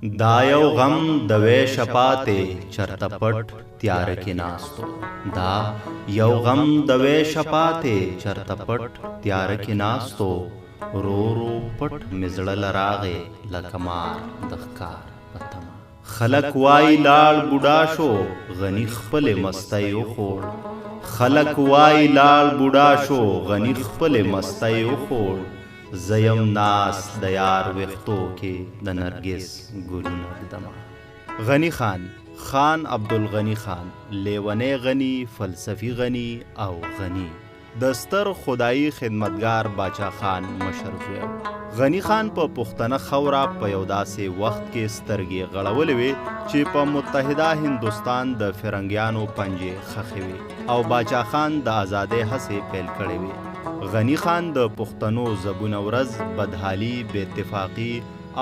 دا یو غم د ویشه پاتې چرته پټ تیاره کې ناستو، دا یو غم د ویشه پاتې چرته پټ تیاره کې ناستو، ورو ورو پټ مې زړه له راغی لکه مار د ښکار په تمه. خلک وایي لاړ بوډا شو غني خپلې مستۍ وخوړ، خلک وایي لاړ بوډا شو غني خپلې مستۍ وخوړ، زه یم ناست د یار ویښتو کې د نرګس ګلونه ږدمه. غني خان، خان عبدالغني خان، لیونی غني، فلسفي غني او غني د ستر خدایي خدمتګار باچا خان مشر زوی و. غني خان په پښتنه خاوره په یو داسې وخت کې سترګې غړولې وې چې په متحده هندوستان د فرنګیانو پنجې ښخې وې او باچا خان د ازادۍ هڅې پیل کړې وې. غني خان د پښتنو زبونه ورځ، بدحالي، بې اتفاقي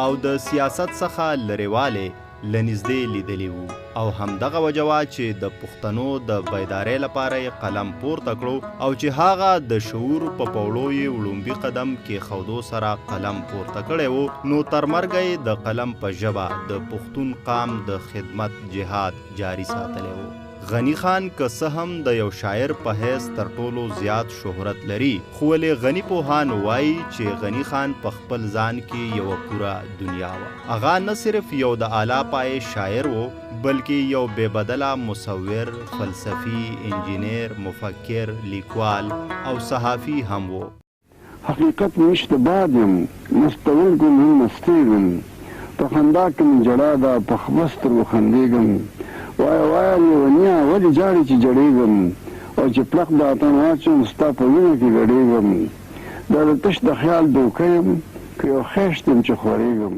او د سیاست څخه لرېوالی له نږدې لیدلي وو او همدغه وجه وه چې د پښتنو د بیدارۍ لپاره یې قلم پورته کړو او چې هغه د شعور په پوړو یې وړومبي قدم کېښودو سره قلم پورته کړی و، نو تر مرګه یې د قلم په ژبه د پښتون قام د خدمت جهاد جاري ساتلی و. غني خان که څه هم د یو شاعر په حیث تر ټولو زیات شهرت لري، خو ولې غني پوهان وایي چې غني خان په خپل ځان کې یوه پوره دنیا وه. هغه نه صرف یو د اعلی پایې شاعر و، بلکې یو بې بدله مصور، فلسفي، انجینر، مفکر، لیکوال او صحافي هم و. حقیقت نشته باد یم مستونکو مې مستېږم، په خندا کې مې ژړا ده په خپه سترګو خندېږم، وایه وایه لېونیه ولې ژاړې چې ژړېږم، او چې پړق د اتڼ واچوم ستا په وینه کې ګډېږم، دا د تش د خیال دوکه یم که یو خیشت یم چې خورېږم.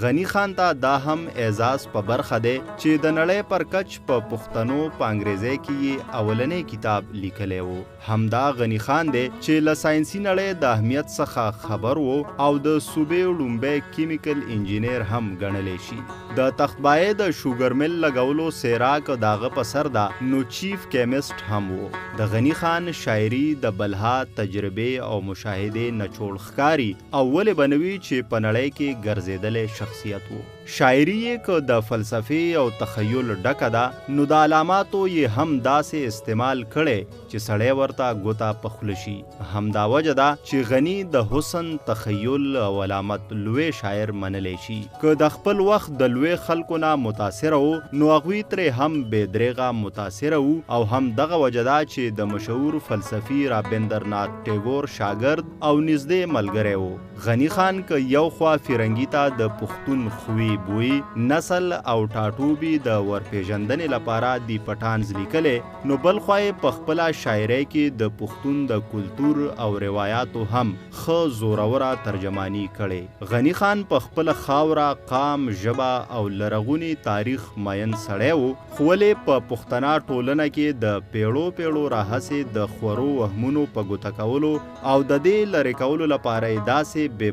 غني خان ته دا هم اعزاز په برخه دی چې د نړۍ پر کچ په پښتنو په انګریزۍ کې یې اولنی کتاب لیکلی و. همدا غني خان دی چې له ساینسي نړۍ د اهمیت څخه خبر و او د صوبې ړومبی کیمیکل انجینیر هم ګڼلی شي. د تختبایې د شوګر مل لګولو څېره که د هغه په سر ده نو چیف کیمسټ هم و. د غني خان شاعري د بلها تجربې او مشاهدې نچوړ ښکاري او ولې به نه وي چې په نړۍ کې ګرځېدلی شخصیت و. شاعري یې که د فلسفې او تخیل ډکه ده نو د علاماتو یې هم داسې استعمال کړی چې سړی ورته ګوته په خوله شي. همدا وجه ده چې غني د حسن، تخیل او علامت لوی شاعر منلی شي. که د خپل وخت د لوی خلکو نه متاثره و نو هغوی ترې هم بې درېغه متاثره وو او هم دغه وجه ده چې د مشهور فلسفي رابندرنات ټیګور شاګرد او نږدې ملګری و. غني خان که یو خوا فیرنګي ته د پښتون خوی بوی، نسل او ټاټوبي د ورپېژندنې لپاره دی پټانز لیکلی، نو بل خوا یې په خپله شاعرۍ کې د پښتون د کلتور او روایاتو هم ښه زوروره ترجماني کړې. غني خان په خپله خاوره، قام، ژبه او لرغوني تاریخ مین سړی و، خو ولې په پښتنه ټولنه کې د پیړو پیړو راهسې د خورو وهمونو په ګوته کولو او د دې لرې کولو لپاره یې داسې بې